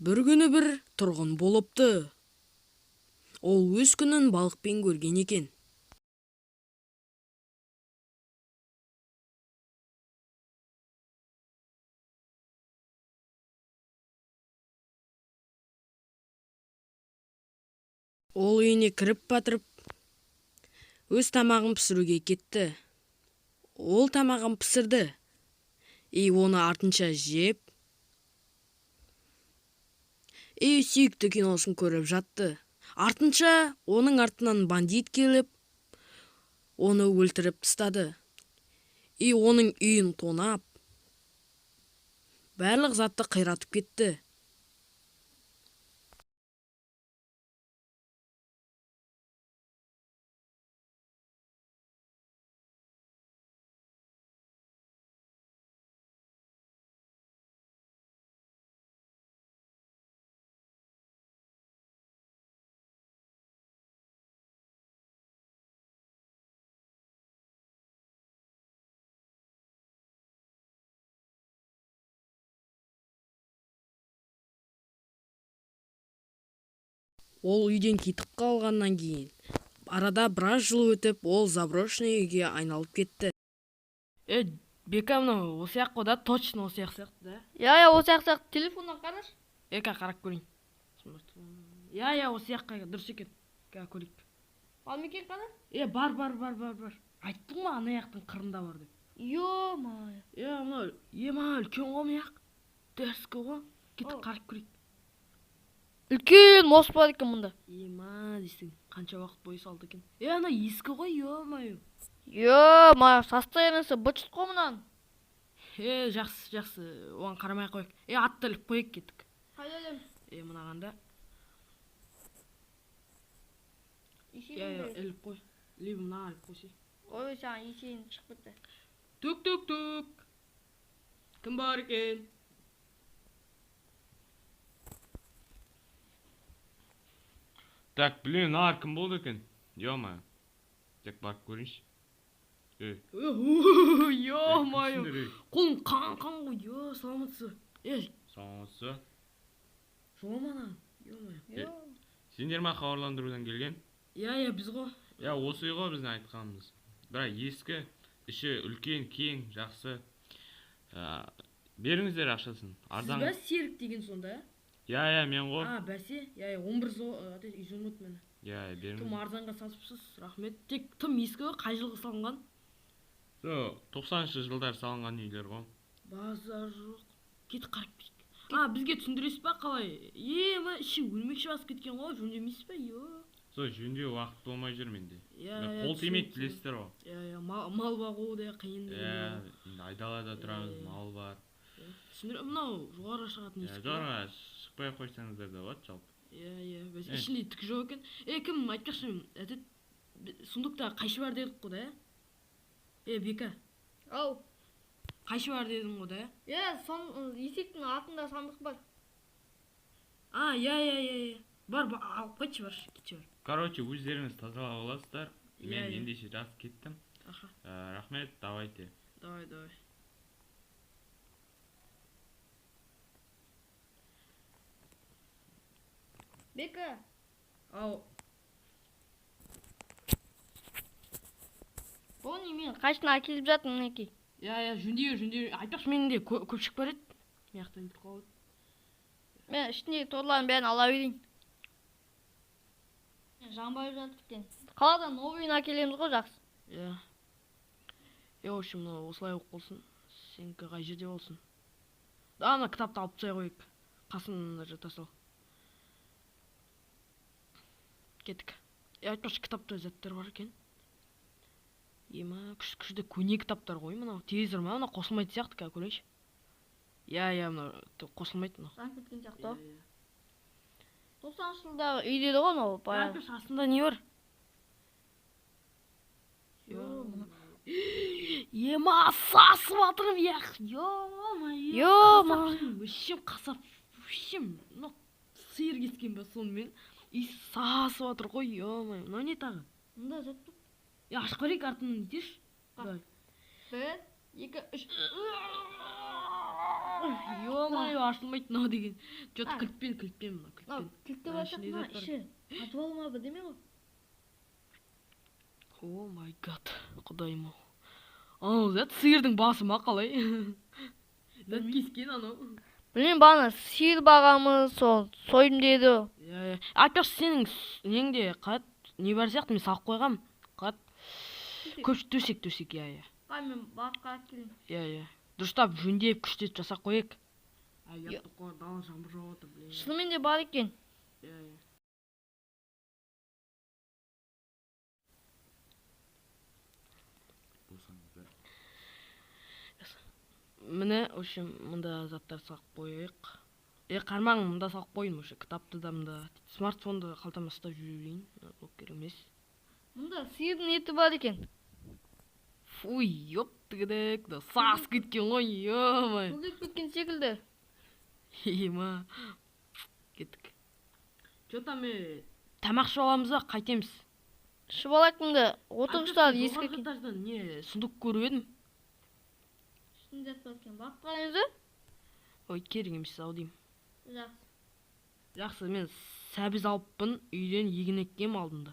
Бір күні бір тұрғын болыпты. Ол өз күнін балықпен көрген екен. Ол үйіне кіріп батырып, өз тамағын пісіруге кетті. Ол тамағын пісірді. И оны артынша жеп, и сүйікті киносын көріп жатты. Артынша оның артынан бандит келіп, оны өлтіріп тастады. И оның үйін тонап, барлық затты қиратып кетті. Ол үйден кетіп қалғаннан кейін арада біраз жыл өтіп, ол заброшенный үйге айналып кетті. Е, Бека, мынау осы жақ қой да, точно осы жақ сияқты да? Иә, иә, осы жақ сияқты. Телефоннан қарашы. Е, қарап көрейін. Иә, иә, осы жаққа дұрыс екен. Ка көрейік. Бар ма екен, қара? Е, бар, бар, бар, бар, бар. Айттым ғой, ана жақтың қырында бар деп. Ё-моё. Е, мынау, ема, үлкен ғой мына жақ. Дерзкий ғой. Кеттік, қарап көрейік. Үлкен мост бар екен мұнда. Ема дейсің, қанша уақыт бойы салды екен. Е, ана ескі ғой, ё-моё. Ё-моё, состояниесі быт қой мынаның. Е, жақсы, жақсы, оған қарамай ақ қояйық. Е, атты іліп қояйық, кеттік. Қайда ілеміз? Е, мынаған да. Иә, иә, іліп қой. Либо мынаған іліп қойсай. Ой, саған есейін шығып кетті. Тук тук тук. Кім бар екен? Так, блин, мыналар кім болды екен? Ё-моё. Тек барып көрейінші. Ей, Ё-моё. кімсіңдер, ей? Қолың қан қан ғой, ё, саламатсыз. Е, Саламатсыз ба? жолама ана. Ё-моё. Е, сендер ма хабарландырудан келген? Иә, иә, біз ғой. Иә, осы үй ғой біздің айтқанымыз. Бірақ ескі, іші үлкен, кең, жақсы. Ә, беріңіздер ақшасын. Сіз Арзан. ба Серік деген сонда? Иә, иә, мен ғой. А, бәсе. Иә, иә, 11 изумруд міне. Иә, иә, Тым беріңіз. арзанға сатыпсыз, рахмет. Тек тым ескі ғой, қай жылғы салынған? Со, 90-шы жылдар салынған үйлер ғой. Базар жоқ. Кетіп қарап кетейік. А, бізге түсіндіресіз ба қалай? Е, ма, іші өрмекші басып кеткен ғой, жөндемейсіз ба? Ё. Со, жөндеу уақыт болмай жүр менде. Иә, Мен иә, қол тимейді, түсінемін, білесіздер ғой. Иә, иә, мал бағу да қиын деген Иә, ғой. енді айдалада тұрамыз, Иә. мал бар. Түсіндір, мынау жоғары шығатын Иә, есік. қой. жоғарыға шықпай ақ қойсаңыздар да болады жалпы. Иә, иә, бәсе Е. ішінде түк жоқ екен. Е, кім айтпақшы, этот сундукта қайшы бар дедік қой да? Е, Бека, Ау. қайшы бар дедің ғой да? Иә, сан, есектің артында сандық бар. А, иә, иә, иә, иә. Бар, бар, алып қайтшы, бар, кетші бар. Короче, өздеріңіз тазалап аласыздар. Иә, Мен иә. ендеше жазып кеттім. Аха, Ә, рахмет, давайте. давай, давай. Бека, Ау, бұны мен қайшыны әкеліп жатырмын мінекей. иә, иә, жөндей бер, жөндей бер. Айтпақшы, менің де көпшік бар еді. Мына жақтан кетіп қалып. Мен ішіндегі торлардың бәрін ала берейін. Жанбай жатыр екен. Қаладан новыйын әкелеміз ғой жақсы. Иә. Е, в общем, мынау осылай болып қалсын. Сенікі қай жерде болсын. Да, ана кітапты алып тастай қояйық. Қасына жата сал. Кеттік. Е, айтпақшы, кітапта заттар бар екен. Ема, күшті күшті көне кітаптар ғой мынау. Телевизор ма, мынау қосылмайтын сияқты, қазір көрейінші. Иә, иә, мынау қосылмайды мынау. Жанып кеткен сияқты Иә, ғой. иә. 90-шы жылдағы үй деді ғой мынау Е, баяғы. айтпақшы, астында не бар? Ё, мына. Ема, сасып жатырмын, ях, ё-моё. Ё-моё. Вообще қасап, вообще, мынау сиыр кескен ба сонымен? И сасып жатыр ғой, ё-моё. Мынау не тағы? Мында зат бар. Е, ашып көрейік артынан нетеші? Қар. Давай. Бір, екі, үш. Ё-моё, ашылмайды мынау деген. Че-то кілтпен, кілтпен мына, Мынау кілтпен. кілтті Мына бассақ, ішінде мына зат бар. іші подвал ма, бірдеме ғой. Oh my God, құдайым ау. Анау зат сиырдың басы ма, қалай? Зат кескен анау. Білмеймін, бағана сиыр бағамыз, сол сойдым деді. Иә, иә. Айтпақшы, сенің неңде қат не бар сияқты, мен салып қойғам. Қат. Көш төсек, төсек, иә, иә. Қай, мен барып қарап келейін. Иә, иә. Дұрыстап жөндеп, күштеп жасап қояйық. Ай, Иә. ұят қой, дала жаңбыр жауып жатыр, блин. Шынымен де бар екен. Иә, иә. Болсаңыздар. Міне, в общем, мында заттар салып қояйық. Е, қармаң, мында салып қойдым уже, кітапты да мында. Смартфонды қалтама ұстап жүре берейін, ол керек емес. Мұнда сиырдың еті бар екен. Фуй, ёптігідік, да сасып кеткен ғой, ё-моё. Көгеріп кеткен секілді. Ема. Кеттік. Че там, тамақ ішіп аламыз ба, қайтеміз? Ішіп алайық мында. Отырғыштар Айтпақшы, ескі жоғарғы екен. этаждан не, сундук көріп едім. Ішінде зат бар екен. Барып қараймыз ба? Ой, керек емес ау деймін. Жақсы. Жақсы, мен сәбіз алыппын, үйден егін еккем алдында.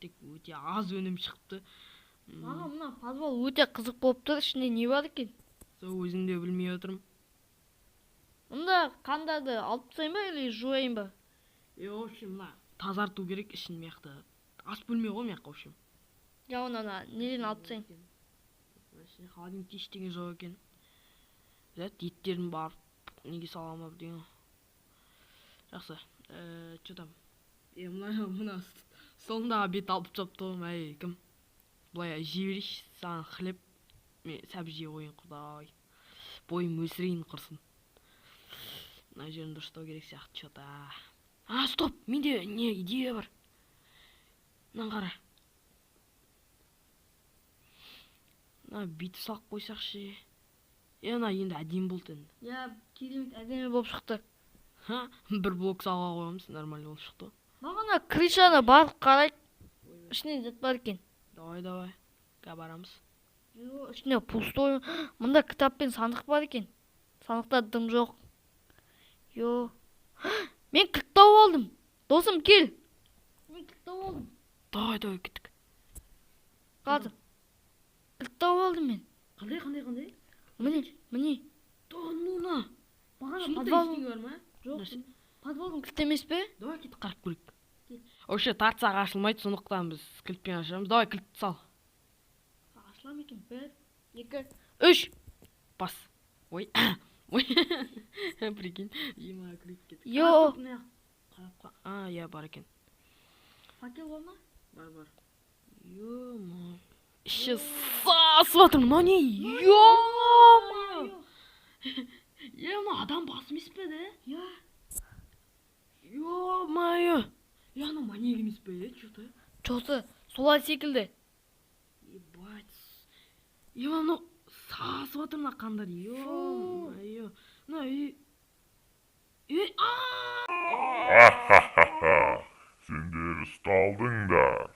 Тек өте аз өнім шықты. Маған мына подвал өте қызық болып тұр. Ішінде не бар екен? Сол өзім де білмей отырмын. Мұнда қандарды алып тастайын ба или жуайын ба? Е, в общем, мына тазарту керек ішін мына жақта. Ас бөлме ғой мына жаққа, в общем. Я оны ана неден алып тастайын. Мына ішінде холодильникте ештеңе жоқ екен. Зат еттерін барып неге сала ма бірдеңе. Жақсы. Че там? Е, мына столындағы бет алып тастапты ғой, әй, кім? Былай жей берейінші, саған хлеб. Мен сәбіз жей қояйын, құдай. Бойым өсірейін құрсын. Мына жерін дұрыстау керек сияқты, че-то. А, стоп, менде не идея бар. Мынаны қара. Мына бүйтіп салып қойсақ ше. Е, мына енді әдемі болды енді. Я, керемет әдемі болып шықты. Ха, бір блок салға қоямыз, нормально болып шықты. Бағана крышаны барып қарайық. Ішінде зат бар екен. Давай, давай. Қа барамыз. Йо, ішінде пустой. Мында кітап пен сандық бар екен. Сандықта дым жоқ. Йо. Мен кілт тауып алдым. Досым, кел. Мен кілт тауып алдым. Давай, давай, кеттік. Қазір. Кілт тауып алдым мен. Қандай, қандай, қандай? Міне, міне. Да, ну на. Бағана Сундукта подвал ештеңе бар ма? жоқ. Нәрсе. Подвалдың кілті емес пе? Давай кетіп қарап көрейік. Вообще тартсақ ашылмайды, сондықтан біз кілтпен ашамыз. Давай кілтті сал. Ашыла ма екен? 1, 2, 3. Бас. Ой. Ой. Прикинь. Ема, күліп кеттік. Йо. Қарап А, иә, бар екен. Факел бар ма? Бар, бар. Ё-моё. Іші сасып жатыр. Мынау не? Ё-моё. Е, мынау адам басы емес пе, да? Иә. Ё-моё. Е, анау маньяк емес пе, е, че-то? Че-то солай секілді. Ебать. Е, мынау сасып жатыр мына қандар. Ё-моё. Мына үй. Е, а! Ахахаха, сендер ұсталдыңдар.